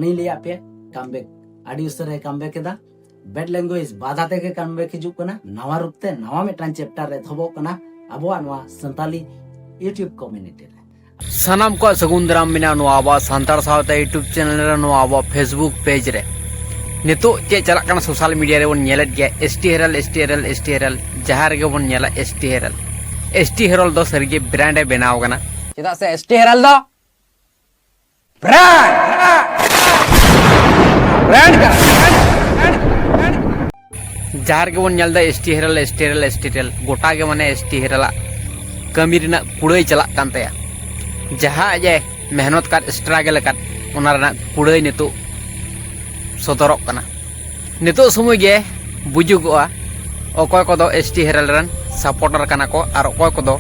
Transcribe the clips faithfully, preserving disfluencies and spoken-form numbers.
ᱩᱱᱤᱧ ᱞᱟᱹᱭᱟᱫ ᱯᱮᱭᱟ, ᱠᱟᱢᱵᱮᱠ ᱟᱹᱰᱤ ᱩᱥᱟᱹᱨᱟᱭ ᱠᱟᱢᱵᱮᱠ ᱮᱫᱟ᱾ ᱵᱮᱰ ᱞᱮᱝᱜᱩᱭᱮᱡᱽ ᱵᱟᱫᱷᱟ ᱛᱮᱜᱮ ᱠᱟᱢᱵᱮᱠ ᱦᱤᱡᱩᱜ ᱠᱟᱱᱟ᱾ ᱱᱟᱣᱟ ᱨᱩᱯ ᱛᱮ ᱱᱟᱣᱟ ᱢᱤᱫᱴᱟᱝ ᱪᱮᱯᱴᱟᱨ ᱮᱛᱚᱦᱚᱵᱚᱜ ᱠᱟᱱᱟ ᱟᱵᱚᱣᱟᱜ ᱱᱚᱣᱟ ᱥᱟᱱᱛᱟᱞᱤ YouTube ᱠᱚᱢᱤᱭᱩᱱᱤᱴᱤ ᱨᱮ᱾ ᱥᱟᱱᱟᱢ ᱠᱚᱣᱟᱜ ᱥᱟᱹᱜᱩᱱ ᱫᱟᱨᱟᱢ ᱢᱮᱱᱟᱜᱼᱟ ᱱᱚᱣᱟ ᱟᱵᱚᱣᱟᱜ ᱥᱟᱱᱛᱟᱲ ᱥᱟᱶᱛᱟ YouTube ᱪᱮᱱᱮᱞ ᱨᱮ, ᱱᱚᱣᱟ ᱟᱵᱚᱣᱟᱜ Facebook ᱯᱮᱡᱽ ᱨᱮ᱾ ᱱᱤᱛᱚᱜ ᱪᱮᱫ ᱪᱟᱞᱟᱜ ᱠᱟᱱᱟ ᱥᱳᱥᱟᱞ ᱢᱤᱰᱤᱭᱟ ᱨᱮᱵᱚᱱ ᱧᱮᱞᱮᱫ ᱜᱮᱭᱟ, ᱮᱥ ᱴᱤ ᱦᱮᱨᱟᱞ, ᱮᱥ ᱴᱤ ᱦᱮᱨᱟᱞ, ᱡᱟᱦᱟᱸ ᱨᱮᱜᱮ ᱵᱚᱱ ᱧᱮᱞᱟ ᱮᱥ ᱴᱤ ᱦᱮᱨᱟᱞ᱾ ᱮᱥ ᱴᱤ ᱦᱮᱨᱟᱞ ᱫᱚ ᱥᱟᱹᱨᱤᱜᱮ ᱵᱨᱟᱱᱰ ᱮ ᱵᱮᱱᱟᱣ ᱠᱟᱱᱟ᱾ ᱪᱮᱫᱟᱜ ᱥᱮ ᱮᱥ ᱴᱤ ᱦᱮᱨᱟᱞ ᱫᱚ ᱵᱨᱟᱱᱰ, ᱵᱨᱟᱱᱰ ᱠᱟᱱᱟ᱾ ᱡᱟᱦᱟᱸ ᱨᱮᱜᱮ ᱵᱚᱱ ᱧᱮᱞ ᱮᱫᱟ ᱮᱥ ᱴᱤ ᱦᱮᱨᱟᱞ, ᱮᱥ ᱴᱤ ᱦᱮᱨᱟᱞ, ᱮᱥ ᱴᱤ ᱦᱮᱨᱟᱞ, ᱜᱚᱴᱟ ᱜᱮ ᱢᱟᱱᱮ ᱮᱥ ᱴᱤ ᱦᱮᱨᱟᱞᱟᱜ ᱠᱟᱹᱢᱤ ᱨᱮᱱᱟᱜ ᱠᱩᱲᱟᱹᱭ ᱪᱟᱞᱟᱜ ᱠᱟᱱ ᱛᱟᱭᱟ᱾ ᱡᱟᱦᱟᱸ ᱟᱡ ᱮ ᱢᱮᱦᱱᱚᱛ ᱠᱟᱫ, ᱥᱴᱨᱟᱜᱮᱞ ᱟᱠᱟᱫ, ᱚᱱᱟ ᱨᱮᱱᱟᱜ ᱠᱩᱲᱟᱹᱭ ᱱᱤᱛᱚᱜ ᱥᱚᱫᱚᱨᱚᱜ ᱠᱟᱱᱟ᱾ ᱱᱤᱛᱚᱜ ᱥᱚᱢᱚᱭ ᱜᱮ ᱵᱩᱡᱩᱜᱚᱜᱼᱟ ᱚᱠᱚᱭ ᱠᱚᱫᱚ ᱮᱥ ᱴᱤ ᱦᱮᱨᱟᱞ ᱨᱮᱱ ᱥᱟᱯᱳᱨᱴᱟᱨ ᱠᱟᱱᱟ ᱠᱚ ᱟᱨ ᱚᱠᱚᱭ ᱠᱚᱫᱚ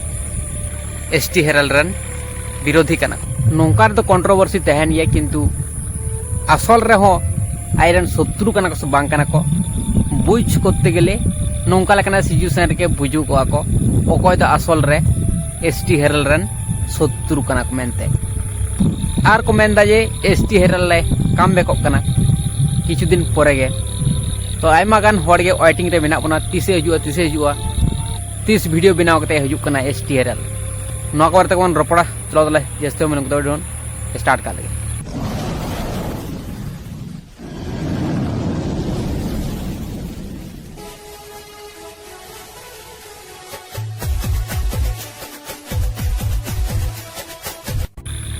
ᱮᱥ ᱴᱤ ᱦᱮᱨᱟᱞ ᱨᱮᱱ ᱵᱤᱨᱳᱫᱷᱤ ᱠᱟᱱᱟ ᱠᱚ᱾ ᱱᱚᱝᱠᱟ ᱨᱮᱫᱚ ᱠᱚᱱᱴᱨᱳᱵᱷᱟᱨᱥᱤ ᱛᱟᱦᱮᱱ ᱜᱮᱭᱟ, ᱠᱤᱱᱛᱩ ᱟᱥᱚᱞ ᱨᱮᱦᱚᱸ ᱟᱡᱨᱮᱱ ᱥᱚᱛᱨᱩ ᱠᱟᱱᱟ ᱠᱚ ᱥᱮ ᱵᱟᱝ ᱠᱟᱱᱟ ᱠᱚ, ᱵᱩᱡᱽ ᱠᱚᱨᱛᱮ ᱜᱮᱞᱮ ᱱᱚᱝᱠᱟ ᱞᱮᱠᱟᱱᱟᱜ ᱥᱤᱪᱩᱭᱮᱥᱚᱱ ᱨᱮᱜᱮ ᱵᱩᱡᱩᱜᱚᱜᱼᱟ ᱠᱚ ᱚᱠᱚᱭ ᱫᱚ ᱟᱥᱚᱞ ᱨᱮ ᱮᱥ ᱴᱤ ᱦᱮᱨᱟᱞ ᱨᱮᱱ ᱥᱚᱛᱨᱩ ᱠᱟᱱᱟ ᱠᱚ ᱢᱮᱱᱛᱮ᱾ ᱟᱨ ᱠᱚ ᱢᱮᱱᱫᱟ ᱡᱮ ᱮᱥ ᱴᱤ ᱦᱮᱨᱟᱞ ᱞᱮ ᱠᱟᱢᱵᱮᱠᱚᱜ ᱠᱟᱱᱟ ᱠᱤᱪᱷᱩ ᱫᱤᱱ ᱯᱚᱨᱮ ᱜᱮ᱾ ᱛᱚ ᱟᱭᱢᱟ ᱜᱟᱱ ᱦᱚᱲ ᱜᱮ ᱣᱮᱴᱤᱝ ᱨᱮ ᱢᱮᱱᱟᱜ ᱵᱚᱱᱟ, ᱛᱤᱥᱮ ᱦᱤᱡᱩᱜᱼᱟ, ᱛᱤᱥᱮ ᱦᱤᱡᱩᱜᱼᱟ, ᱛᱤᱥ ᱵᱷᱤᱰᱤᱭᱳ ᱵᱮᱱᱟᱣ ᱠᱟᱛᱮ ᱦᱤᱡᱩᱜ ᱠᱟᱱᱟ ᱮᱥ ᱴᱤ ᱦᱮᱨᱟᱞ᱾ ᱱᱚᱣᱟ ᱠᱚ ᱵᱟᱨᱮ ᱛᱮᱵᱚᱱ ᱨᱚᱯᱚᱲᱟ᱾ ᱪᱚᱞᱚ ᱛᱟᱦᱞᱮ ᱡᱟᱹᱥᱛᱤ ᱵᱟᱝ ᱢᱮᱱ ᱠᱟᱛᱮ ᱵᱚᱱ ᱥᱴᱟᱨᱴ ᱠᱟᱜ ᱞᱮᱜᱮ᱾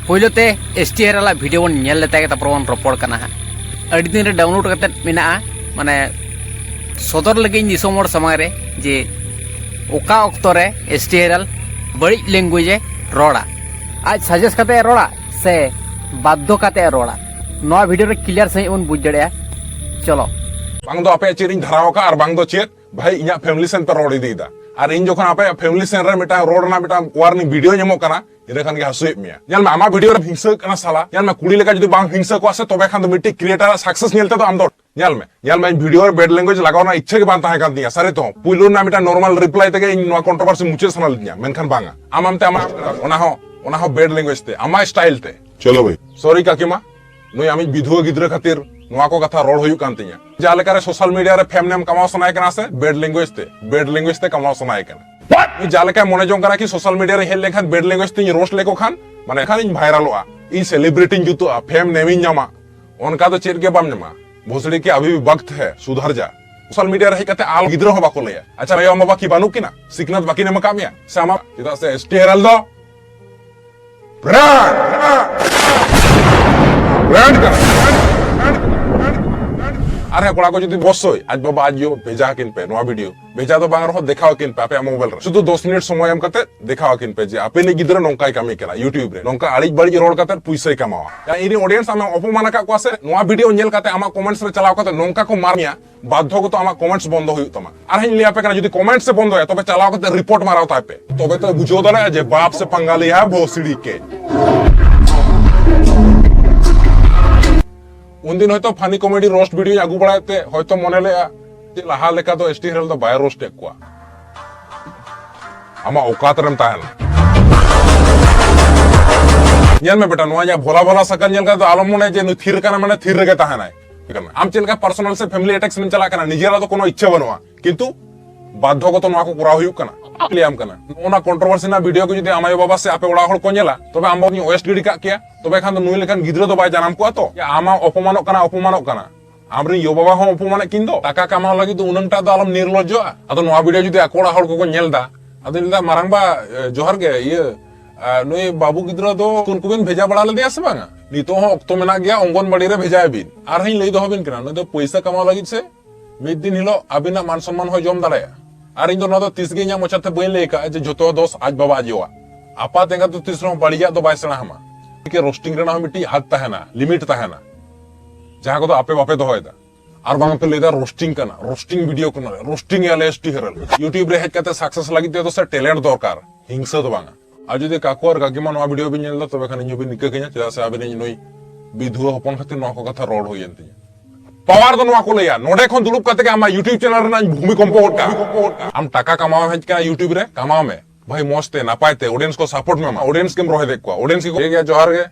ᱯᱳᱭᱞᱳ ᱛᱮ ᱮᱥ ᱴᱤ ᱦᱮᱨᱟᱞᱟᱜ ᱵᱷᱤᱰᱤᱭᱳ ᱵᱚᱱ ᱧᱮᱞ ᱞᱮᱛᱟᱭ ᱜᱮ, ᱛᱟᱨᱯᱚᱨ ᱵᱚᱱ ᱨᱚᱯᱚᱲ ᱠᱟᱱᱟ ᱦᱟᱸᱜ᱾ ᱟᱹᱰᱤ ᱫᱤᱱ ᱨᱮ ᱰᱟᱣᱩᱱᱞᱳᱰ ᱠᱟᱛᱮᱫ ᱢᱮᱱᱟᱜᱼᱟ, ᱢᱟᱱᱮ ᱥᱚᱫᱚᱨ ᱞᱟᱹᱜᱤᱫ ᱫᱤᱥᱚᱢ ᱦᱚᱲ ᱥᱟᱢᱟᱝ ᱨᱮ ᱡᱮ ᱚᱠᱟ ᱚᱠᱛᱚ ᱨᱮ ᱮᱥ ᱴᱤ ᱦᱮᱨᱟᱞ ᱵᱟᱹᱲᱤᱡ ᱞᱮᱝᱜᱩᱭᱮᱡᱽ ᱮ ᱨᱚᱲᱟ, ᱟᱡ ᱥᱟᱡᱮᱥ ᱠᱟᱛᱮ ᱮ ᱨᱚᱲᱟ ᱥᱮ ᱵᱟᱫᱽᱫᱷᱚ ᱠᱟᱛᱮ ᱮ ᱨᱚᱲᱟ, ᱱᱚᱣᱟ ᱵᱷᱤᱰᱤᱭᱳ ᱨᱮ ᱠᱞᱤᱭᱟᱨ ᱥᱟᱺᱦᱤᱡ ᱵᱚᱱ ᱵᱩᱡᱽ ᱫᱟᱲᱮᱭᱟᱜᱼᱟ᱾ ᱪᱚᱞᱚ᱾ ᱵᱟᱝ ᱫᱚ ᱟᱯᱮᱭᱟᱜ ᱪᱮᱫ ᱤᱧ ᱫᱷᱟᱨᱟᱣ ᱟᱠᱟᱫ ᱟᱨ ᱵᱟᱝ ᱫᱚ ᱪᱮᱫ, ᱵᱷᱟᱭ, ᱤᱧᱟᱹᱜ ᱯᱷᱮᱢᱤᱞᱤ ᱥᱮᱱ ᱯᱮ ᱨᱚᱲ ᱤᱫᱤᱭᱮᱫᱟ᱾ ᱟᱨ ᱤᱧ ᱡᱚᱠᱷᱚᱱ ᱟᱯᱮᱭᱟᱜ ᱯᱷᱮᱢᱤᱞᱤ ᱥᱮᱱ ᱨᱮ ᱢᱤᱫᱴᱟᱝ ᱨᱚᱲ ᱨᱮᱱᱟᱜ ᱢᱤᱫᱴᱟᱝ ᱣᱟᱨᱱᱤᱝ ᱵᱷᱤᱰᱤᱭᱳ ᱧᱟᱢᱚᱜ ᱠᱟᱱᱟ, ᱤᱱᱟᱹ ᱠᱷᱟᱱ ᱜᱮ ᱦᱟᱹᱥᱩᱭᱮᱫ ᱢᱮᱭᱟ᱾ ᱧᱮᱞ ᱢᱮ, ᱟᱢᱟᱜ ᱵᱷᱤᱰᱤᱭᱳ ᱨᱮᱢ ᱦᱤᱝᱥᱟᱹᱜ ᱠᱟᱱᱟ ᱥᱟᱞᱟ᱾ ᱧᱮᱞ ᱢᱮ, ᱠᱩᱲᱤ ᱞᱮᱠᱟ ᱡᱩᱫᱤ ᱵᱟᱝ ᱦᱤᱝᱥᱟᱹ ᱠᱚᱜᱼᱟ ᱥᱮ, ᱛᱚᱵᱮ ᱠᱷᱟᱱ ᱫᱚ ᱢᱤᱫᱴᱤᱡ ᱠᱨᱤᱭᱮᱴᱟᱨᱟᱜ ᱥᱟᱠᱥᱮᱥ ᱧᱮᱞ ᱛᱮᱫᱚ ᱟᱢ ᱫᱚ, ᱧᱮᱞ ᱢᱮ, ᱧᱮᱞ ᱢᱮ, ᱤᱧ ᱵᱷᱤᱰᱤᱭᱳ ᱨᱮ ᱵᱮᱰ ᱞᱮᱝᱜᱩᱭᱮᱡᱽ ᱞᱟᱜᱟᱣ ᱨᱮᱱᱟᱜ ᱤᱪᱪᱷᱟᱹ ᱜᱮ ᱵᱟᱝ ᱛᱟᱦᱮᱸ ᱠᱟᱱ ᱛᱤᱧᱟ᱾ ᱥᱟᱹᱨᱤ ᱛᱮᱦᱚᱸ, ᱯᱩᱭᱞᱩ ᱨᱮᱱᱟᱜ ᱢᱤᱫᱴᱟᱝ ᱱᱚᱨᱢᱟᱞ ᱨᱤᱯᱞᱟᱭ ᱛᱮᱜᱮ ᱤᱧ ᱱᱚᱣᱟ ᱠᱚᱱᱴᱨᱳᱵᱷᱟᱨᱥᱤ ᱢᱩᱪᱟᱹᱫ ᱥᱟᱱᱟ ᱞᱤᱫᱤᱧᱟ, ᱢᱮᱱᱠᱷᱟᱱ ᱵᱟᱝᱟ, ᱟᱢ ᱟᱢᱛᱮ ᱟᱢᱟᱜ, ᱚᱱᱟ ᱦᱚᱸ, ᱚᱱᱟ ᱦᱚᱸ ᱵᱮᱰ ᱞᱮᱝᱜᱩᱭᱮᱡᱽ ᱛᱮ, ᱟᱢᱟᱜ ᱥᱴᱟᱭᱤᱞ ᱛᱮ᱾ ᱪᱚᱞᱚ ᱵᱷᱟᱭ᱾ ᱥᱚᱨᱤ ᱠᱟᱠᱤᱢᱟ, ᱱᱩᱭ ᱟᱢᱤᱡ ᱵᱤᱫᱷᱩᱣᱟᱹ ᱜᱤᱫᱽᱨᱟᱹ ᱠᱷᱟᱹᱛᱤᱨ ᱱᱚᱣᱟ ᱠᱚ ᱠᱟᱛᱷᱟ ᱨᱚᱲ ᱦᱩᱭᱩᱜ ᱠᱟᱱ ᱛᱤᱧᱟ᱾ ᱡᱟᱦᱟᱸ ᱞᱮᱠᱟᱨᱮ social media ᱨᱮ fame name ᱠᱟᱢᱟᱣ ᱥᱟᱱᱟᱭᱮ ᱠᱟᱱᱟ ᱥᱮ bad language ᱛᱮ, bad language ᱛᱮ ᱠᱟᱢᱟᱣ ᱥᱟᱱᱟᱭᱮ ᱠᱟᱱᱟ᱾ ᱱᱩᱭ ᱡᱟᱦᱟᱸ ᱞᱮᱠᱟᱭ ᱢᱚᱱᱮ ᱡᱚᱝ ᱠᱟᱱᱟ ᱠᱤ social media ᱨᱮ ᱦᱮᱡ ᱞᱮᱱᱠᱷᱟᱱ bad language ᱛᱤᱧ roast ᱞᱮᱠᱚ ᱠᱷᱟᱱ, ᱢᱟᱱᱮ, ᱮᱱᱠᱷᱟᱱ ᱤᱧ viralᱚᱜᱼᱟ, ᱤᱧ celebrity ᱤᱧ ᱡᱩᱛᱩᱜᱼᱟ, fame name ᱤᱧ ᱧᱟᱢᱟ, ᱚᱱᱠᱟ ᱫᱚ ᱪᱮᱫ ᱜᱮ ᱵᱟᱢ ᱧᱟᱢᱟ᱾ ᱵᱷᱳᱥᱲᱤ ᱠᱤ ᱟᱵᱷᱤ ᱵᱷᱤ ᱵᱟᱠᱛ ᱦᱮ, ᱥᱩᱫᱷᱟᱨ ᱡᱟ᱾ Social media ᱨᱮ ᱦᱮᱡ ᱠᱟᱛᱮ ᱟᱞ ᱜᱤᱫᱽᱨᱟᱹ ᱦᱚᱸ ᱵᱟᱠᱚ ᱞᱟᱹᱭᱟ, ᱟᱪᱪᱷᱟ, ᱟᱭᱳ ᱵᱟᱵᱟ ᱠᱤ ᱵᱟᱹᱱᱩᱜ ᱠᱤᱱᱟ? ᱥᱤᱠᱷᱱᱟᱹᱛ ᱵᱟᱹᱠᱤᱱ ᱮᱢ ᱟᱠᱟᱫ ᱢᱮᱭᱟ? ᱥᱮ ᱟᱢᱟᱜ, ᱪᱮᱫᱟᱜ ᱥᱮ ᱮᱥ ᱴᱤ ᱦᱮᱨᱮᱞ ᱫᱚ brand, brand ᱠᱟᱱᱟ᱾ ᱟᱨ ᱦᱮᱸ, ᱠᱚᱲᱟ ᱠᱚ ᱡᱩᱫᱤ ᱚᱵᱚᱥᱥᱳᱭ ᱟᱡ ᱵᱟᱵᱟ ᱟᱡ ᱭᱳ ᱵᱷᱮᱡᱟ ᱟᱹᱠᱤᱱ ᱯᱮ ᱱᱚᱣᱟ video, ᱵᱷᱮᱡᱟ ᱫᱚ ᱵᱟᱝ ᱨᱮᱦᱚᱸ ᱫᱮᱠᱷᱟᱣ ᱟᱹᱠᱤᱱ ᱯᱮ ᱟᱯᱮᱭᱟᱜ mobile ᱨᱮ, ᱥᱩᱫᱷᱩ ᱫᱚᱥ ᱢᱤᱱᱤᱴ ᱥᱚᱢᱚᱭ ᱮᱢ ᱠᱟᱛᱮ ᱫᱮᱠᱷᱟᱣ ᱟᱹᱠᱤᱱ ᱯᱮ ᱡᱮ ᱟᱯᱮ ᱨᱤᱱᱤᱡ ᱜᱤᱫᱽᱨᱟᱹ ᱱᱚᱝᱠᱟᱭ ᱠᱟᱹᱢᱤ ᱠᱟᱱᱟ, YouTube ᱨᱮ ᱱᱚᱝᱠᱟ ᱟᱹᱲᱤᱡ ᱵᱟᱹᱲᱤᱡ ᱨᱚᱲ ᱠᱟᱛᱮ ᱯᱩᱭᱥᱟᱹᱭ ᱠᱟᱢᱟᱣᱟ᱾ ᱤᱧ ᱨᱮᱱ audience ᱟᱢᱮᱢ ᱚᱯᱚᱢᱟᱱ ᱟᱠᱟᱫ ᱠᱚᱣᱟ ᱥᱮ, ᱱᱚᱣᱟ video ᱧᱮᱞ ᱠᱟᱛᱮ ᱟᱢᱟᱜ comments ᱨᱮ ᱪᱟᱞᱟᱣ ᱠᱟᱛᱮ ᱱᱚᱝᱠᱟ ᱠᱚ ᱢᱟᱨ ᱢᱮᱭᱟ, ᱵᱟᱫᱽᱫᱷᱚ ᱜᱚᱛᱚ ᱟᱢᱟᱜ comments ᱵᱚᱱᱫᱚ ᱦᱩᱭᱩᱜ ᱛᱟᱢᱟ᱾ ᱟᱨ ᱦᱚᱸᱧ ᱞᱟᱹᱭ ᱟᱯᱮ ᱠᱟᱱᱟ, ᱡᱩᱫᱤ comments ᱮ ᱵᱚᱱᱫᱚᱭᱟ, ᱛᱚᱵᱮ ᱪᱟᱞᱟᱣ ᱠᱟᱛᱮ report ᱢᱟᱨᱟᱣ ᱛᱟᱭ ᱯᱮ, ᱛᱚᱵᱮ ᱛᱚ ᱵᱩᱡᱷᱟᱹᱣ ᱫᱟᱲᱮᱭᱟᱜᱼᱟ ᱡᱮ ᱵᱟᱯ ᱥᱮ ᱯᱟᱝᱜᱟᱞᱤ ᱦᱮ ᱵᱷᱳᱥᱲᱤ ᱠᱮ᱾ ᱩᱱᱫᱤᱱ ᱦᱚᱭᱛᱚ funny comedy roast videoᱧ ᱟᱹᱜᱩ ᱵᱟᱲᱟᱭᱮᱫ ᱛᱮ ᱦᱚᱭᱛᱚ ᱢᱚᱱᱮ ᱞᱮᱜᱼᱟ ᱡᱮ ᱞᱟᱦᱟ ᱞᱮᱠᱟ ᱫᱚ ᱮᱥ ᱴᱤ ᱦᱮᱨᱮᱞ ᱫᱚ ᱵᱟᱭ roast ᱮᱫ ᱠᱚᱣᱟ᱾ ᱟᱢᱟᱜ ᱚᱠᱟᱛ ᱨᱮᱢ ᱛᱟᱦᱮᱱᱟ? ᱧᱮᱞ ᱢᱮ ᱵᱮᱴᱟ, ᱱᱚᱣᱟ ᱡᱟᱦᱟᱸ ᱵᱷᱳᱞᱟ ᱵᱷᱳᱞᱟ ᱥᱟᱠᱟᱞ ᱧᱮᱞ ᱠᱟᱛᱮ ᱫᱚ ᱟᱞᱚᱢ ᱢᱚᱱᱮᱭᱟ ᱡᱮ ᱱᱩᱭ ᱛᱷᱤᱨ ᱠᱟᱱᱟ ᱢᱟᱱᱮ ᱛᱷᱤᱨ ᱨᱮᱜᱮ ᱛᱟᱦᱮᱱᱟᱭ᱾ ᱴᱷᱤᱠ ᱟᱪᱷᱮ? ᱟᱢ ᱪᱮᱫ ᱞᱮᱠᱟ personal ᱥᱮ family attacks ᱨᱮᱢ ᱪᱟᱞᱟᱜ ᱠᱟᱱᱟ, ᱱᱤᱡᱮᱨᱟᱜ ᱫᱚ ᱠᱳᱱᱳ ᱤᱪᱪᱷᱟᱹ ᱵᱟᱹᱱᱩᱜᱼᱟ, ᱠᱤᱱᱛᱩ ᱵᱟᱫᱽᱫᱷᱚ ᱜᱚᱛᱚ ᱱᱚᱣᱟ ᱠᱚ ᱠᱚᱨᱟᱣ ᱦᱩᱭᱩᱜ ᱠᱟᱱᱟ᱾ ᱞᱟᱹᱭᱟᱢ ᱠᱟᱱᱟ, ᱱᱚᱜᱼᱚ ᱱᱟ controversy ᱨᱮᱱᱟᱜ video ᱠᱚ ᱡᱩᱫᱤ ᱟᱢ ᱟᱭᱳ ᱵᱟᱵᱟ ᱥᱮ ᱟᱯᱮ ᱚᱲᱟᱜ ᱦᱚᱲ ᱠᱚ ᱧᱮᱞᱟ, ᱛᱚᱵᱮ ᱟᱢ ᱵᱟᱵᱟ waste ᱜᱤᱰᱤ ᱠᱟᱜ ᱠᱮᱭᱟ, ᱛᱚᱵᱮ ᱠᱷᱟᱱ ᱫᱚ ᱱᱩᱭ ᱞᱮᱠᱟᱱ ᱜᱤᱫᱽᱨᱟᱹ ᱫᱚ ᱵᱟᱭ ᱡᱟᱱᱟᱢ ᱠᱚᱜᱼᱟ ᱛᱚ᱾ ᱟᱢ ᱚᱯᱚᱢᱟᱱᱚᱜ ᱠᱟᱱᱟ, ᱚᱯᱚᱢᱟᱱᱚᱜ ᱠᱟᱱᱟ᱾ ᱟᱢᱨᱮᱱ ᱭᱳ ᱵᱟᱵᱟ ᱦᱚᱸ ᱚᱯᱚᱢᱟᱱᱮᱫ ᱠᱤᱱ ᱫᱚ᱾ ᱴᱟᱠᱟ ᱠᱟᱢᱟᱣ ᱞᱟᱹᱜᱤᱫ ᱫᱚ ᱩᱱᱟᱹᱝ ᱴᱟᱜ ᱫᱚ ᱟᱞᱚᱢ ᱱᱤᱨᱞᱚᱡᱽᱡᱚᱜᱼᱟ᱾ ᱟᱫᱚ ᱱᱚᱣᱟ video ᱡᱩᱫᱤ ᱟᱠᱚ ᱚᱲᱟᱜ ᱦᱚᱲ ᱠᱚᱠᱚ ᱧᱮᱞ ᱫᱟ, ᱟᱫᱚᱧ ᱞᱟᱹᱭᱫᱟ, "ᱢᱟᱨᱟᱝᱵᱟ, ᱮ, ᱡᱚᱦᱟᱨ ᱜᱮ, ᱤᱭᱟᱹ, ᱟ, ᱱᱩᱭ ᱵᱟᱹᱵᱩ ᱜᱤᱫᱽᱨᱟᱹ ᱫᱚ ᱥᱠᱩᱞ ᱠᱚᱵᱤᱱ ᱵᱷᱮᱡᱟ ᱵᱟᱲᱟ ᱞᱮᱫᱮᱭᱟ ᱥᱮ ᱵᱟᱝᱟ? ᱱᱤᱛᱚᱜ ᱦᱚᱸ ᱚᱠᱛᱚ ᱢᱮᱱᱟᱜ ᱜᱮᱭᱟ, ᱚᱝᱜᱚᱱᱵᱟᱲᱤ ᱨᱮ ᱵᱷᱮᱡᱟᱭ ᱵᱤᱱ᱾ ᱟᱨᱦᱚᱸᱧ ᱞᱟᱹᱭ ᱫᱚᱦᱚ ᱵᱤᱱ ᱠᱟᱱᱟ, ᱱᱩᱭ ᱫᱚ ᱯᱚᱭᱥᱟ ᱠᱟᱢᱟᱣ ᱞᱟᱹᱜᱤᱫ ᱥᱮ ᱢᱤᱫ ᱫᱤᱱ ᱦᱤᱞᱳᱜ ᱟᱹᱵᱤᱱᱟᱜ ᱢᱟᱱ ᱥᱚᱱᱢᱟᱱ ᱦᱚᱸᱭ ᱡᱚᱢ ᱫᱟᱲᱮᱭᱟᱜᱼᱟ᱾" ᱟᱨ ᱤᱧ ᱫᱚ ᱱᱚᱣᱟ ᱫᱚ ᱛᱤᱥ ᱜᱮ ᱤᱧᱟᱹᱜ ᱢᱚᱪᱟᱛᱮ ᱵᱟᱹᱧ ᱞᱟᱹᱭ ᱟᱠᱟᱫᱼᱟ ᱡᱮ ᱡᱷᱚᱛᱚ ᱫᱳᱥ ᱟᱡ ᱵᱟᱵᱟ ᱟᱡ ᱟᱭᱳᱣᱟᱜ᱾ ᱟᱯᱟᱛ ᱮᱸᱜᱟᱛ ᱫᱚ ᱛᱤᱥ ᱨᱮᱦᱚᱸ ᱵᱟᱹᱲᱤᱡᱟᱜ ᱫᱚ ᱵᱟᱭ ᱥᱮᱬᱟ ᱟᱢᱟ᱾ ᱮᱠᱮ roasting ᱨᱮᱱᱟᱜ ᱦᱚᱸ ᱢᱤᱫᱴᱤᱡ ᱦᱟᱫ ᱛᱟᱦᱮᱱᱟ, limit ᱛᱟᱦᱮᱱᱟ, ᱡᱟᱦᱟᱸ ᱠᱚᱫᱚ ᱟᱯᱮ ᱵᱟᱯᱮ ᱫᱚᱦᱚᱭᱮᱫᱟ᱾ ᱟᱨ ᱵᱟᱝ ᱯᱮ ᱞᱟᱹᱭᱫᱟ roasting ᱠᱟᱱᱟ, roasting video ᱠᱟᱱᱟ, roasting ᱮᱭᱟᱞᱮ ᱮᱥ ᱴᱤ ᱦᱮᱨᱮᱞ᱾ YouTube ᱨᱮ ᱦᱮᱡ ᱠᱟᱛᱮ success ᱞᱟᱹᱜᱤᱫ ᱛᱮᱫᱚ ᱥᱮ talent ᱫᱚᱨᱠᱟᱨ, ᱦᱤᱝᱥᱟᱹ ᱫᱚ ᱵᱟᱝᱟ᱾ ᱟᱨ ᱡᱩᱫᱤ ᱠᱟᱠᱩ ᱟᱨ ᱠᱟᱠᱤᱢᱟ ᱱᱚᱣᱟ video ᱵᱤᱱ ᱧᱮᱞ ᱮᱫᱟ, ᱛᱚᱵᱮ ᱠᱷᱟᱱ ᱤᱧ ᱦᱚᱸᱵᱤᱱ ᱤᱠᱟᱹ ᱠᱟᱹᱧᱟ, ᱪᱮᱫᱟᱜ ᱥᱮ ᱟᱹᱵᱤᱱᱤᱡ ᱱᱩᱭ ᱵᱤᱫᱷᱩᱣᱟᱹ ᱦᱚᱯᱚᱱ ᱠᱷᱟᱹᱛᱤᱨ ᱱᱚᱣᱟ ᱠᱚ ᱠᱟᱛᱷᱟ ᱨᱚᱲ ᱦᱩᱭᱮᱱ ᱛᱤᱧᱟ᱾ Power ᱫᱚ ᱱᱚᱣᱟ ᱠᱚ ᱞᱟᱹᱭᱟ, ᱱᱚᱰᱮ ᱠᱷᱚᱱ ᱫᱩᱲᱩᱵ ᱠᱟᱛᱮ ᱜᱮ ᱟᱢᱟᱜ YouTube channel ᱨᱮᱱᱟᱜ ᱵᱷᱩᱢᱤᱠᱚᱢᱯᱚ ᱜᱚᱫ ᱠᱟᱜᱼᱟ᱾ ᱟᱢ ᱴᱟᱠᱟ ᱠᱟᱢᱟᱣ ᱦᱮᱡ ᱠᱟᱱᱟ YouTube ᱨᱮ, ᱠᱟᱢᱟᱣ ᱢᱮ ᱵᱷᱟᱭ, ᱢᱚᱸᱡᱽ ᱛᱮ ᱱᱟᱯᱟᱭ ᱛᱮ, audience ᱠᱚ support ᱢᱮ, audience ᱜᱮᱢ ᱨᱚᱦᱮᱫ ᱠᱚᱣᱟ, audience ᱜᱮᱠᱚ᱾ ᱴᱷᱤᱠ ᱜᱮᱭᱟ, ᱡᱚᱦᱟᱨ ᱜᱮ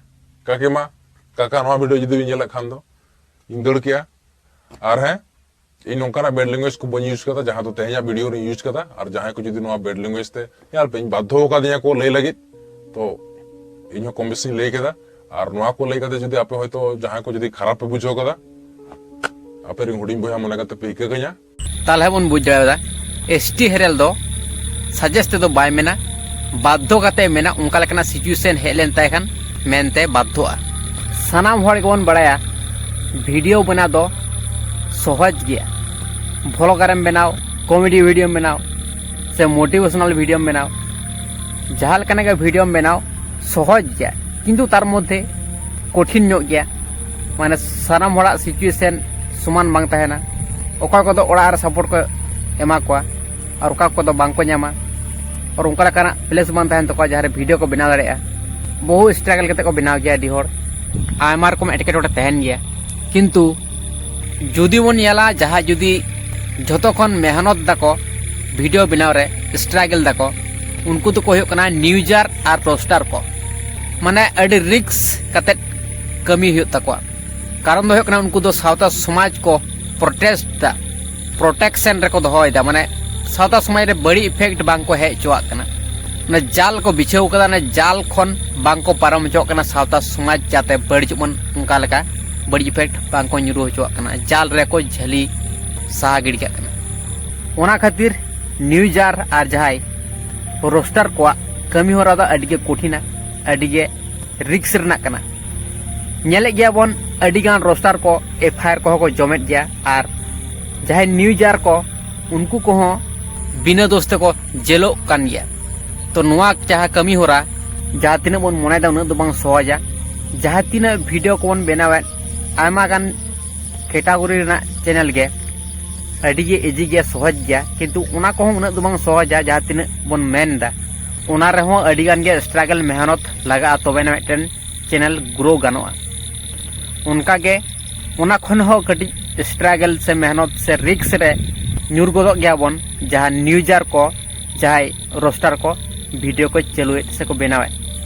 ᱠᱟᱠᱤᱢᱟ᱾ ᱠᱟᱠᱟ, ᱱᱚᱣᱟ ᱵᱷᱤᱰᱤᱭᱳ ᱡᱩᱫᱤ ᱵᱤᱱ ᱧᱮᱞᱮᱫ ᱠᱷᱟᱱ ᱫᱚ ᱤᱧ ᱫᱟᱹᱲ ᱠᱮᱭᱟ᱾ ᱟᱨ ᱦᱮᱸ, ᱤᱧ ᱱᱚᱝᱠᱟᱱᱟᱜ ᱵᱮᱰ ᱞᱮᱝᱜᱩᱭᱮᱡᱽ ᱠᱚ ᱵᱟᱹᱧ ᱤᱭᱩᱡᱽ ᱠᱟᱫᱟ, ᱡᱟᱦᱟᱸ ᱫᱚ ᱛᱮᱦᱮᱧᱟᱜ ᱵᱷᱤᱰᱤᱭᱳ ᱨᱤᱧ ᱤᱭᱩᱡᱽ ᱠᱟᱫᱟ᱾ ᱟᱨ ᱡᱟᱦᱟᱸᱭ ᱠᱚ ᱡᱩᱫᱤ ᱱᱚᱣᱟ ᱵᱮᱰ ᱞᱮᱝᱜᱩᱭᱮᱡᱽ ᱛᱮ, ᱧᱮᱞ ᱯᱮ, ᱤᱧ ᱵᱟᱫᱽᱫᱷᱚ ᱟᱠᱟᱫᱤᱧᱟ ᱠᱚ ᱞᱟᱹᱭ ᱞᱟᱹᱜᱤᱫ, ᱛᱚ ᱤᱧ ᱦᱚᱸ ᱠᱚᱢ ᱵᱮᱥᱤᱧ ᱞᱟᱹᱭ ᱠᱮᱫᱟ᱾ ᱟᱨ ᱱᱚᱣᱟ ᱠᱚ ᱞᱟᱹᱭ ᱠᱟᱛᱮ ᱡᱩᱫᱤ ᱟᱯᱮ ᱦᱚᱭᱛᱳ ᱡᱟᱦᱟᱸᱭ ᱠᱚ ᱡᱩᱫᱤ ᱠᱷᱟᱨᱟᱯ ᱯᱮ ᱵᱩᱡᱷᱟᱹᱣ ᱠᱟᱫᱟ, ᱟᱯᱮ ᱨᱮᱱ ᱦᱩᱰᱤᱧ ᱵᱚᱭᱦᱟ ᱢᱚᱱᱮ ᱠᱟᱛᱮ ᱯᱮ ᱤᱠᱟᱹ ᱠᱟᱹᱧᱟ᱾ ᱛᱟᱦᱞᱮ ᱵᱚᱱ ᱵᱩᱡᱽ ᱫᱟᱲᱮᱭᱟᱫᱟ, ᱮᱥ ᱴᱤ ᱦᱮᱨᱮᱞ ᱫᱚ ᱥᱟᱡᱮᱥ ᱛᱮᱫᱚ ᱵᱟᱭ ᱢᱮᱱᱟ, ᱵᱟᱫᱽᱫᱷᱚ ᱠᱟᱛᱮ ᱢᱮᱱᱟ᱾ ᱚᱱᱠᱟ ᱞᱮᱠᱟᱱᱟᱜ ᱥᱤᱪᱩᱭᱮᱥᱚᱱ ᱦᱮᱡ ᱞᱮᱱ ᱛᱟᱭ ᱠᱷᱟᱱ ᱢᱮᱱᱛᱮ ᱵᱟᱫᱽᱫᱷᱚᱜᱼᱟ᱾ ᱥᱟᱱᱟᱢ ᱦᱚᱲ ᱜᱮᱵᱚᱱ ᱵᱟᱲᱟᱭᱟ, ᱵᱷᱤᱰᱤᱭᱳ ᱵᱮᱱᱟᱣ ᱫᱚ ᱥᱚᱦᱚᱡᱽ ᱜᱮᱭᱟ᱾ ᱵᱷᱞᱚᱜᱟᱨᱮᱢ ᱵᱮᱱᱟᱣ, ᱠᱚᱢᱮᱰᱤ ᱵᱷᱤᱰᱤᱭᱳᱢ ᱵᱮᱱᱟᱣ, ᱥᱮ ᱢᱳᱴᱤᱵᱷᱮᱥᱚᱱᱟᱞ ᱵᱷᱤᱰᱤᱭᱳᱢ ᱵᱮᱱᱟᱣ, ᱡᱟᱦᱟᱸ ᱞᱮᱠᱟᱱᱟᱜ ᱜᱮ ᱵᱷᱤᱰᱤᱭᱳᱢ ᱵᱮᱱᱟᱣ, ᱥᱚᱦᱚᱡᱽ ᱜᱮᱭᱟ, ᱠᱤᱱᱛᱩ ᱛᱟᱨ ᱢᱚᱫᱽᱫᱷᱮ ᱠᱚᱴᱷᱤᱱ ᱧᱚᱜ ᱜᱮᱭᱟ᱾ ᱢᱟᱱᱮ ᱥᱟᱱᱟᱢ ᱦᱚᱲᱟᱜ ᱥᱤᱪᱩᱭᱮᱥᱚᱱ ᱥᱚᱢᱟᱱ ᱵᱟᱝ ᱛᱟᱦᱮᱱᱟ᱾ ᱚᱠᱚᱭ ᱠᱚᱫᱚ ᱚᱲᱟᱜ ᱨᱮ ᱥᱟᱯᱳᱨᱴ ᱠᱚ ᱮᱢᱟ ᱠᱚᱣᱟ, ᱟᱨ ᱚᱠᱟ ᱠᱚᱫᱚ ᱵᱟᱝ ᱠᱚ ᱧᱟᱢᱟ, ᱟᱨ ᱚᱱᱠᱟ ᱞᱮᱠᱟᱱᱟᱜ ᱯᱞᱮᱥ ᱵᱟᱝ ᱛᱟᱦᱮᱱ ᱛᱟᱠᱚᱣᱟ ᱡᱟᱦᱟᱸ ᱨᱮ ᱵᱷᱤᱰᱤᱭᱳ ᱠᱚ ᱵᱮᱱᱟᱣ ᱫᱟᱲᱮᱭᱟᱜᱼᱟ᱾ ᱵᱚᱦᱩ ᱥᱴᱨᱟᱜᱚᱞ ᱠᱟᱛᱮ ᱠᱚ ᱵᱮᱱᱟᱣ ᱜᱮᱭᱟ ᱟᱹᱰᱤ ᱦᱚᱲ, ᱟᱭᱢᱟ ᱨᱚᱠᱚᱢ ᱮᱴᱠᱮᱴᱚᱬᱮ ᱛᱟᱦᱮᱱ ᱜᱮᱭᱟ᱾ ᱠᱤᱱᱛᱩ ᱡᱩᱫᱤ ᱵᱚᱱ ᱧᱮᱞᱟ, ᱡᱟᱦᱟᱸᱭ ᱡᱩᱫᱤ ᱡᱷᱚᱛᱚ ᱠᱷᱚᱱ ᱢᱮᱦᱱᱚᱛ ᱫᱟᱠᱚ, ᱵᱷᱤᱰᱤᱭᱳ ᱵᱮᱱᱟᱣ ᱨᱮ ᱥᱴᱨᱟᱜᱚᱞ ᱫᱟᱠᱚ, ᱩᱱᱠᱩ ᱫᱚᱠᱚ ᱦᱩᱭᱩᱜ ᱠᱟᱱᱟ ᱱᱤᱭᱩᱡᱟᱨ ᱟᱨ ᱨᱳᱥᱴᱟᱨ ᱠᱚ᱾ ᱢᱟᱱᱮ ᱟᱹᱰᱤ ᱨᱤᱠᱥ ᱠᱟᱛᱮᱫ ᱠᱟᱹᱢᱤ ᱦᱩᱭᱩᱜ ᱛᱟᱠᱚᱣᱟ᱾ ᱠᱟᱨᱚᱱ ᱫᱚ ᱦᱩᱭᱩᱜ ᱠᱟᱱᱟ, ᱩᱱᱠᱩ ᱫᱚ ᱥᱟᱶᱛᱟ ᱥᱚᱢᱟᱡᱽ ᱠᱚ ᱯᱨᱚᱴᱮᱥᱴ ᱫᱟ, ᱯᱨᱚᱴᱮᱠᱥᱚᱱ ᱨᱮᱠᱚ ᱫᱚᱦᱚᱭᱮᱫᱟ᱾ ᱢᱟᱱᱮ ᱥᱟᱶᱛᱟ ᱥᱚᱢᱟᱡᱽ ᱨᱮ ᱵᱟᱹᱲᱤᱡ ᱤᱯᱷᱮᱠᱴ ᱵᱟᱝ ᱠᱚ ᱦᱮᱡ ᱦᱚᱪᱚᱣᱟᱜ ᱠᱟᱱᱟ᱾ ᱚᱱᱟ ᱡᱟᱞ ᱠᱚ ᱵᱤᱪᱷᱟᱹᱣ ᱠᱟᱫᱟ, ᱚᱱᱟ ᱡᱟᱞ ᱠᱷᱚᱱ ᱵᱟᱝ ᱠᱚ ᱯᱟᱨᱚᱢ ᱦᱚᱪᱚᱣᱟᱜ ᱠᱟᱱᱟ ᱥᱟᱶᱛᱟ ᱥᱚᱢᱟᱡᱽ, ᱡᱟᱛᱮ ᱵᱟᱹᱲᱤᱡᱚᱜ ᱢᱟ, ᱚᱱᱠᱟ ᱞᱮᱠᱟ ᱵᱟᱹᱲᱤᱡ ᱤᱯᱷᱮᱠᱴ ᱵᱟᱝ ᱠᱚ ᱧᱩᱨᱩ ᱦᱚᱪᱚᱣᱟᱜ ᱠᱟᱱᱟ, ᱡᱟᱞ ᱨᱮᱠᱚ ᱡᱷᱟᱹᱞᱤ ᱥᱟᱦᱟ ᱜᱤᱰᱤ ᱠᱟᱜ ᱠᱟᱱᱟ᱾ ᱚᱱᱟ ᱠᱷᱟᱹᱛᱤᱨ ᱱᱤᱭᱩᱡᱟᱨ ᱟᱨ ᱡᱟᱦᱟᱸᱭ ᱨᱳᱥᱴᱟᱨ ᱠᱚᱣᱟᱜ ᱠᱟᱹᱢᱤ ᱦᱚᱨᱟ ᱫᱚ ᱟᱹᱰᱤ ᱜᱮ ᱠᱚᱴᱷᱤᱱᱟ, ᱟᱹᱰᱤ ᱜᱮ ᱨᱤᱠᱥ ᱨᱮᱱᱟᱜ ᱠᱟᱱᱟ᱾ ᱧᱮᱞᱮᱫ ᱜᱮᱭᱟ ᱵᱚᱱ, ᱟᱹᱰᱤ ᱜᱟᱱ ᱨᱳᱥᱴᱟᱨ ᱠᱚ ᱮᱯᱷ ᱟᱭ ᱟᱨ ᱠᱚᱦᱚᱸ ᱠᱚ ᱡᱚᱢᱮᱫ ᱜᱮᱭᱟ, ᱟᱨ ᱡᱟᱦᱟᱸᱭ ᱱᱤᱭᱩᱡᱟᱨ ᱠᱚ, ᱩᱱᱠᱩ ᱠᱚᱦᱚᱸ ᱵᱤᱱᱟᱹ ᱫᱳᱥ ᱛᱮᱠᱚ ᱡᱮᱞᱚᱜ ᱠᱟᱱ ᱜᱮᱭᱟ᱾ ᱛᱚ ᱱᱚᱣᱟ ᱡᱟᱦᱟᱸ ᱠᱟᱹᱢᱤ ᱦᱚᱨᱟ, ᱡᱟᱦᱟᱸ ᱛᱤᱱᱟᱹᱜ ᱵᱚᱱ ᱢᱚᱱᱮᱭᱮᱫᱟ ᱩᱱᱟᱹᱜ ᱫᱚ ᱵᱟᱝ ᱥᱚᱦᱚᱡᱟ᱾ ᱡᱟᱦᱟᱸ ᱛᱤᱱᱟᱹᱜ ᱵᱷᱤᱰᱤᱭᱳ ᱠᱚᱵᱚᱱ ᱵᱮᱱᱟᱣᱮᱫ, ᱟᱭᱢᱟ ᱜᱟᱱ ᱠᱮᱴᱟᱜᱚᱨᱤ ᱨᱮᱱᱟᱜ ᱪᱮᱱᱮᱞ ᱜᱮ ᱟᱹᱰᱤ ᱜᱮ ᱤᱡᱤ ᱜᱮᱭᱟ, ᱥᱚᱦᱚᱡᱽ ᱜᱮᱭᱟ, ᱠᱤᱱᱛᱩ ᱚᱱᱟ ᱠᱚᱦᱚᱸ ᱩᱱᱟᱹᱜ ᱫᱚ ᱵᱟᱝ ᱥᱚᱦᱚᱡᱟ ᱡᱟᱦᱟᱸ ᱛᱤᱱᱟᱹᱜ ᱵᱚᱱ ᱢᱮᱱ ᱮᱫᱟ᱾ ᱚᱱᱟ ᱨᱮᱦᱚᱸ ᱟᱹᱰᱤ ᱜᱟᱱ ᱜᱮ ᱥᱴᱨᱟᱜᱚᱞ, ᱢᱮᱦᱱᱚᱛ ᱞᱟᱜᱟᱜᱼᱟ, ᱛᱚᱵᱮᱱᱟ ᱢᱤᱫᱴᱮᱱ ᱪᱮᱱᱮᱞ ᱜᱨᱳ ᱜᱟᱱᱚᱜᱼᱟ᱾ ᱚᱱᱠᱟ ᱜᱮ ᱚᱱᱟ ᱠᱷᱚᱱ ᱦᱚᱸ ᱠᱟᱹᱴᱤᱡ ᱥᱴᱨᱟᱜᱚᱞ ᱥᱮ ᱢᱮᱦᱱᱚᱛ ᱥᱮ ᱨᱤᱠᱥ ᱨᱮ ᱧᱩᱨ ᱜᱚᱫᱚᱜ ᱜᱮᱭᱟ ᱵᱚᱱ, ᱡᱟᱦᱟᱸ ᱱᱤᱭᱩᱡᱟᱨ ᱠᱚ, ᱡᱟᱦᱟᱸᱭ ᱨᱳᱥᱴᱟᱨ ᱠᱚ ᱵᱷᱤᱰᱤᱭᱳ ᱠᱚ ᱪᱟᱹᱞᱩᱭᱮᱫ ᱥᱮ ᱠᱚ ᱵᱮᱱᱟᱣᱮᱫ᱾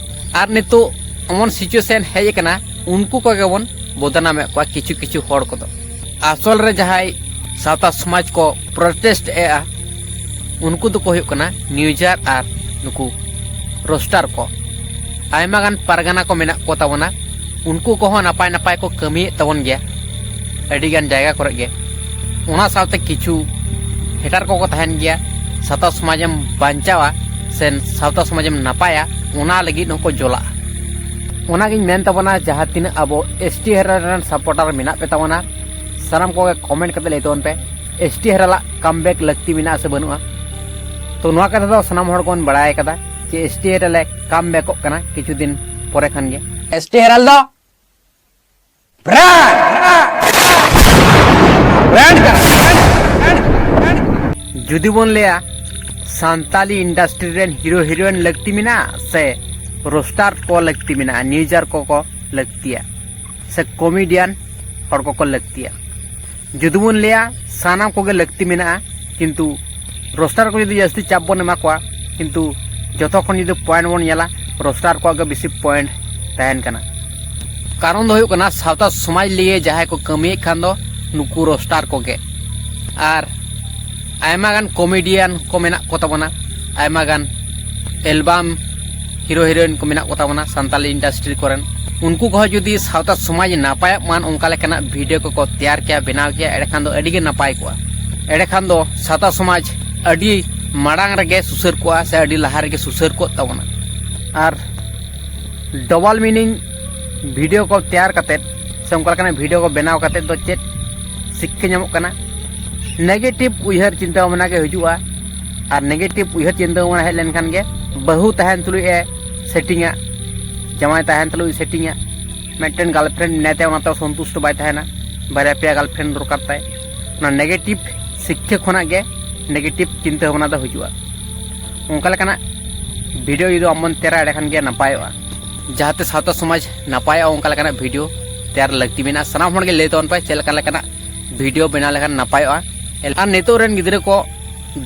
ᱟᱨ ᱱᱤᱛᱚᱜ ᱮᱢᱚᱱ ᱥᱤᱪᱩᱭᱮᱥᱚᱱ ᱦᱮᱡ ᱟᱠᱟᱱᱟ, ᱩᱱᱠᱩ ᱠᱚᱜᱮ ᱵᱚᱱ ᱵᱚᱫᱱᱟᱢᱮᱫ ᱠᱚᱣᱟ ᱠᱤᱪᱷᱩ ᱠᱤᱪᱷᱩ ᱦᱚᱲ ᱠᱚᱫᱚ᱾ ᱟᱥᱚᱞ ᱨᱮ ᱡᱟᱦᱟᱸᱭ ᱥᱟᱶᱛᱟ ᱥᱚᱢᱟᱡᱽ ᱠᱚ ᱯᱨᱚᱴᱮᱥᱴ ᱮᱫᱼᱟ, ᱩᱱᱠᱩ ᱫᱚᱠᱚ ᱦᱩᱭᱩᱜ ᱠᱟᱱᱟ ᱱᱤᱭᱩᱡᱟᱨ ᱟᱨ ᱱᱩᱠᱩ ᱨᱳᱥᱴᱟᱨ ᱠᱚ᱾ ᱟᱭᱢᱟ ᱜᱟᱱ ᱯᱟᱨᱜᱟᱱᱟ ᱠᱚ ᱢᱮᱱᱟᱜ ᱠᱚ ᱛᱟᱵᱚᱱᱟ, ᱩᱱᱠᱩ ᱠᱚᱦᱚᱸ ᱱᱟᱯᱟᱭ ᱱᱟᱯᱟᱭ ᱠᱚ ᱠᱟᱹᱢᱤᱭᱮᱫ ᱛᱟᱵᱚᱱ ᱜᱮᱭᱟ ᱟᱹᱰᱤ ᱜᱟᱱ ᱡᱟᱭᱜᱟ ᱠᱚᱨᱮ ᱜᱮ᱾ ᱚᱱᱟ ᱥᱟᱶᱛᱮ ᱠᱤᱪᱷᱩ ᱦᱮᱴᱟᱨ ᱠᱚᱠᱚ ᱛᱟᱦᱮᱱ ᱜᱮᱭᱟ, ᱥᱟᱶᱛᱟ ᱥᱚᱢᱟᱡᱮᱢ ᱵᱟᱧᱪᱟᱣᱟ ᱥᱮ ᱥᱟᱶᱛᱟ ᱥᱚᱢᱟᱡᱮᱢ ᱱᱟᱯᱟᱭᱟ, ᱚᱱᱟ ᱞᱟᱹᱜᱤᱫ ᱦᱚᱸᱠᱚ ᱡᱚᱞᱟᱜᱼᱟ᱾ ᱚᱱᱟᱜᱤᱧ ᱢᱮᱱ ᱛᱟᱵᱚᱱᱟ, ᱡᱟᱦᱟᱸ ᱛᱤᱱᱟᱹᱜ ᱟᱵᱚ ᱮᱥ ᱴᱤ ᱦᱮᱨᱟᱞ ᱨᱮᱱ ᱥᱟᱯᱳᱨᱴᱟᱨ ᱢᱮᱱᱟᱜ ᱯᱮ ᱛᱟᱵᱚᱱᱟ, ᱥᱟᱱᱟᱢ ᱠᱚᱜᱮ ᱠᱚᱢᱮᱱᱴ ᱠᱟᱛᱮ ᱞᱟᱹᱭ ᱛᱟᱵᱚᱱ ᱯᱮ, ᱮᱥ ᱴᱤ ᱦᱮᱨᱟᱞᱟᱜ ᱠᱟᱢᱵᱮᱠ ᱞᱟᱹᱠᱛᱤ ᱢᱮᱱᱟᱜᱼᱟ ᱥᱮ ᱵᱟᱹᱱᱩᱜᱼᱟ? ᱛᱚ ᱱᱚᱣᱟ ᱠᱟᱛᱷᱟ ᱫᱚ ᱥᱟᱱᱟᱢ ᱦᱚᱲ ᱵᱚᱱ ᱵᱟᱲᱟᱭ ᱠᱟᱫᱟ ᱡᱮ ᱮᱥ ᱴᱤ ᱦᱮᱨᱟᱞ ᱮ ᱠᱟᱢᱵᱮᱠᱚᱜ ᱠᱟᱱᱟ ᱠᱤᱪᱷᱩ ᱫᱤᱱ ᱯᱚᱨᱮ ᱠᱷᱟᱱ ᱜᱮ᱾ ᱮᱥ ᱴᱤ ᱦᱮᱨᱟᱞ ᱫᱚ ᱵᱨᱟᱱᱰ, ᱵᱨᱟᱱᱰ ᱠᱟᱱᱟ᱾ ᱡᱩᱫᱤ ᱵᱚᱱ ᱞᱟᱹᱭᱟ ᱥᱟᱱᱛᱟᱞᱤ ᱤᱱᱰᱟᱥᱴᱨᱤ ᱨᱮᱱ ᱦᱤᱨᱳ ᱦᱤᱨᱳᱭᱤᱱ ᱞᱟᱹᱠᱛᱤ ᱢᱮᱱᱟᱜᱼᱟ ᱥᱮ ᱨᱳᱥᱴᱟᱨ ᱠᱚ ᱞᱟᱹᱠᱛᱤ ᱢᱮᱱᱟᱜᱼᱟ, ᱱᱤᱭᱩᱡᱟᱨ ᱠᱚᱠᱚ ᱞᱟᱹᱠᱛᱤᱭᱟ ᱥᱮ ᱠᱚᱢᱮᱰᱤᱭᱟᱱ ᱦᱚᱲ ᱠᱚᱠᱚ ᱞᱟᱹᱠᱛᱤᱭᱟ? ᱡᱩᱫᱤ ᱵᱚᱱ ᱞᱟᱹᱭᱟ ᱥᱟᱱᱟᱢ ᱠᱚᱜᱮ ᱞᱟᱹᱠᱛᱤ ᱢᱮᱱᱟᱜᱼᱟ, ᱠᱤᱱᱛᱩ ᱨᱳᱥᱴᱟᱨ ᱠᱚ ᱡᱩᱫᱤ ᱡᱟᱹᱥᱛᱤ ᱪᱟᱯ ᱵᱚᱱ ᱮᱢᱟ ᱠᱚᱣᱟ, ᱠᱤᱱᱛᱩ ᱡᱚᱛᱚ ᱠᱷᱚᱱ ᱡᱩᱫᱤ ᱯᱚᱭᱮᱱᱴ ᱵᱚᱱ ᱧᱮᱞᱟ, ᱨᱳᱥᱴᱟᱨ ᱠᱚᱣᱟᱜ ᱜᱮ ᱵᱮᱥᱤ ᱯᱚᱭᱮᱱᱴ ᱛᱟᱦᱮᱱ ᱠᱟᱱᱟ᱾ ᱠᱟᱨᱚᱱ ᱫᱚ ᱦᱩᱭᱩᱜ ᱠᱟᱱᱟ ᱥᱟᱶᱛᱟ ᱥᱚᱢᱟᱡᱽ ᱞᱤᱭᱮ ᱡᱟᱦᱟᱸᱭ ᱠᱚ ᱠᱟᱹᱢᱤᱭᱮᱫ ᱠᱷᱟᱱ ᱫᱚ ᱱᱩᱠᱩ ᱨᱳᱥᱴᱟᱨ ᱠᱚᱜᱮ᱾ ᱟᱨ ᱟᱭᱢᱟ ᱜᱟᱱ ᱠᱚᱢᱮᱰᱤᱭᱟᱱ ᱠᱚ ᱢᱮᱱᱟᱜ ᱠᱚ ᱛᱟᱵᱚᱱᱟ, ᱟᱭᱢᱟ ᱜᱟᱱ ᱮᱞᱵᱟᱢ ᱦᱤᱨᱳ ᱦᱤᱨᱳᱭᱤᱱ ᱠᱚ ᱢᱮᱱᱟᱜ ᱠᱚ ᱛᱟᱵᱚᱱᱟ ᱥᱟᱱᱛᱟᱞᱤ ᱤᱱᱰᱟᱥᱴᱨᱤ ᱠᱚᱨᱮᱱ᱾ ᱩᱱᱠᱩ ᱠᱚᱦᱚᱸ ᱡᱩᱫᱤ ᱥᱟᱶᱛᱟ ᱥᱚᱢᱟᱡᱽ ᱱᱟᱯᱟᱭᱚᱜ ᱢᱟᱱ ᱚᱱᱠᱟ ᱞᱮᱠᱟᱱᱟᱜ ᱵᱷᱤᱰᱤᱭᱳ ᱠᱚᱠᱚ ᱛᱮᱭᱟᱨ ᱠᱮᱭᱟ, ᱵᱮᱱᱟᱣ ᱠᱮᱭᱟ, ᱮᱸᱰᱮᱠᱷᱟᱱ ᱫᱚ ᱟᱹᱰᱤ ᱜᱮ ᱱᱟᱯᱟᱭ ᱠᱚᱜᱼᱟ᱾ ᱮᱸᱰᱮᱠᱷᱟᱱ ᱫᱚ ᱥᱟᱶᱛᱟ ᱥᱚᱢᱟᱡᱽ ᱟᱹᱰᱤ ᱢᱟᱲᱟᱝ ᱨᱮᱜᱮ ᱥᱩᱥᱟᱹᱨ ᱠᱚᱜᱼᱟ ᱥᱮ ᱟᱹᱰᱤ ᱞᱟᱦᱟ ᱨᱮᱜᱮ ᱥᱩᱥᱟᱹᱨ ᱠᱚᱜ ᱛᱟᱵᱚᱱᱟ᱾ ᱟᱨ ᱰᱚᱵᱚᱞ ᱢᱤᱱᱤᱝ ᱵᱷᱤᱰᱤᱭᱳ ᱠᱚ ᱛᱮᱭᱟᱨ ᱠᱟᱛᱮᱫ ᱥᱮ ᱚᱱᱠᱟ ᱞᱮᱠᱟᱱᱟᱜ ᱵᱷᱤᱰᱤᱭᱳ ᱠᱚ ᱵᱮᱱᱟᱣ ᱠᱟᱛᱮᱫ ᱫᱚ ᱪᱮᱫ ᱥᱤᱠᱠᱷᱟ ᱧᱟᱢᱚᱜ ᱠᱟᱱᱟ? ᱱᱮᱜᱮᱴᱤᱵᱷ ᱩᱭᱦᱟᱹᱨ ᱪᱤᱱᱛᱟᱹ ᱵᱷᱟᱵᱽᱱᱟ ᱜᱮ ᱦᱤᱡᱩᱜᱼᱟ᱾ ᱟᱨ ᱱᱮᱜᱮᱴᱤᱵᱷ ᱩᱭᱦᱟᱹᱨ ᱪᱤᱱᱛᱟᱹ ᱵᱷᱟᱵᱽᱱᱟ ᱦᱮᱡ ᱞᱮᱱᱠᱷᱟᱱ ᱜᱮ ᱵᱟᱹᱦᱩ ᱛᱟᱦᱮᱱ ᱛᱩᱞᱩᱡ ᱮ ᱥᱮᱴᱤᱝᱟ, ᱡᱟᱶᱟᱭ ᱛᱟᱦᱮᱱ ᱛᱩᱞᱩᱡ ᱮ ᱥᱮᱴᱤᱝᱟ, ᱢᱤᱫᱴᱮᱱ ᱜᱟᱨᱞᱯᱷᱨᱮᱱᱰ ᱢᱮᱱᱟᱭ ᱛᱟᱭᱟ, ᱚᱱᱟᱛᱮ ᱥᱚᱱᱛᱩᱥᱴ ᱵᱟᱭ ᱛᱟᱦᱮᱱᱟ, ᱵᱟᱨᱭᱟ ᱯᱮᱭᱟ ᱜᱟᱨᱞᱯᱷᱨᱮᱱᱰ ᱫᱚᱨᱠᱟᱨ ᱛᱟᱭ᱾ ᱚᱱᱟ ᱱᱮᱜᱮᱴᱤᱵᱷ ᱥᱤᱠᱠᱷᱟ ᱠᱷᱚᱱᱟᱜ ᱜᱮ ᱱᱮᱜᱮᱴᱤᱵᱷ ᱪᱤᱱᱛᱟᱹ ᱵᱷᱟᱵᱽᱱᱟ ᱫᱚ ᱦᱤᱡᱩᱜᱼᱟ᱾ ᱚᱱᱠᱟ ᱞᱮᱠᱟᱱᱟᱜ ᱵᱷᱤᱰᱤᱭᱳ ᱡᱩᱫᱤ ᱟᱢ ᱵᱚᱱ ᱛᱮᱭᱟᱨᱟ, ᱮᱸᱰᱮᱠᱷᱟᱱ ᱜᱮ ᱱᱟᱯᱟᱭᱚᱜᱼᱟ᱾ ᱡᱟᱦᱟᱸᱛᱮ ᱥᱟᱶᱛᱟ ᱥᱚᱢᱟᱡᱽ ᱱᱟᱯᱟᱭᱚᱜᱼᱟ, ᱚᱱᱠᱟ ᱞᱮᱠᱟᱱᱟᱜ ᱵᱷᱤᱰᱤᱭᱳ ᱛᱮᱭᱟᱨ ᱞᱟᱹᱠᱛᱤ ᱢᱮᱱᱟᱜᱼᱟ᱾ ᱥᱟᱱᱟᱢ ᱦᱚᱲ ᱜᱮ ᱞᱟᱹᱭ ᱛᱟᱵᱚᱱ ᱯᱮ ᱪᱮᱫ ᱞᱮᱠᱟ ᱞᱮᱠᱟᱱᱟᱜ ᱵᱷᱤᱰᱤᱭᱳ ᱵᱮᱱᱟᱣ ᱞᱮᱠᱷᱟᱱ ᱱᱟᱯᱟᱭᱚᱜᱼᱟ᱾ ᱟᱨ ᱱᱤᱛᱚᱜ ᱨᱮᱱ ᱜᱤᱫᱽᱨᱟᱹ ᱠᱚ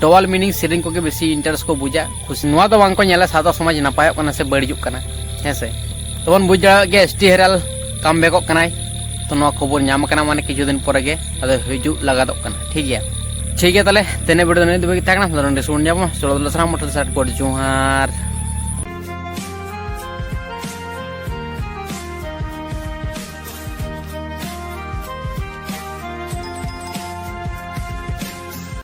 ᱰᱚᱵᱚᱞ ᱢᱤᱱᱤᱝ ᱥᱮᱨᱮᱧ ᱠᱚᱜᱮ ᱵᱮᱥᱤ ᱤᱱᱴᱟᱨᱮᱥᱴ ᱠᱚ ᱵᱩᱡᱟ, ᱠᱷᱩᱥᱤ᱾ ᱱᱚᱣᱟ ᱫᱚ ᱵᱟᱝ ᱠᱚ ᱧᱮᱞᱟ ᱥᱟᱶᱛᱟ ᱥᱚᱢᱟᱡᱽ ᱱᱟᱯᱟᱭᱚᱜ ᱠᱟᱱᱟ ᱥᱮ ᱵᱟᱹᱲᱤᱡᱚᱜ ᱠᱟᱱᱟ, ᱦᱮᱸ ᱥᱮ? ᱛᱚᱵᱚᱱ ᱵᱩᱡᱽ ᱫᱟᱲᱮᱭᱟᱜ ᱜᱮᱭᱟ ᱮᱥ ᱴᱤ ᱦᱮᱨᱟᱞ ᱠᱟᱢ ᱵᱮᱠᱚᱜ ᱠᱟᱱᱟᱭ᱾ ᱛᱚ ᱱᱚᱣᱟ ᱠᱷᱚᱵᱚᱨ ᱧᱟᱢ ᱟᱠᱟᱱᱟ, ᱢᱟᱱᱮ ᱠᱤᱪᱷᱩ ᱫᱤᱱ ᱯᱚᱨᱮ ᱜᱮ ᱟᱫᱚ ᱦᱤᱡᱩᱜ ᱞᱟᱜᱟᱫᱚᱜ ᱠᱟᱱᱟ᱾ ᱴᱷᱤᱠ ᱜᱮᱭᱟ, ᱴᱷᱤᱠ ᱜᱮᱭᱟ, ᱛᱟᱦᱚᱞᱮ ᱛᱮᱱᱮ ᱵᱷᱤᱰᱤᱭᱳ ᱫᱚ ᱱᱤᱭᱟᱹ ᱫᱷᱟᱹᱵᱤᱡ ᱜᱮ ᱛᱟᱦᱮᱸ ᱠᱟᱱᱟ᱾ ᱛᱚ ᱱᱚᱰᱮ ᱥᱩᱱ ᱧᱟᱢᱚᱜᱼᱟ, ᱪᱚᱞᱚ ᱛᱟᱦᱚᱞᱮ ᱥᱟᱱᱟᱢ ᱢᱚᱴᱚᱨ ᱥᱟᱴ ᱠᱚ ᱡᱚᱦᱟᱨ᱾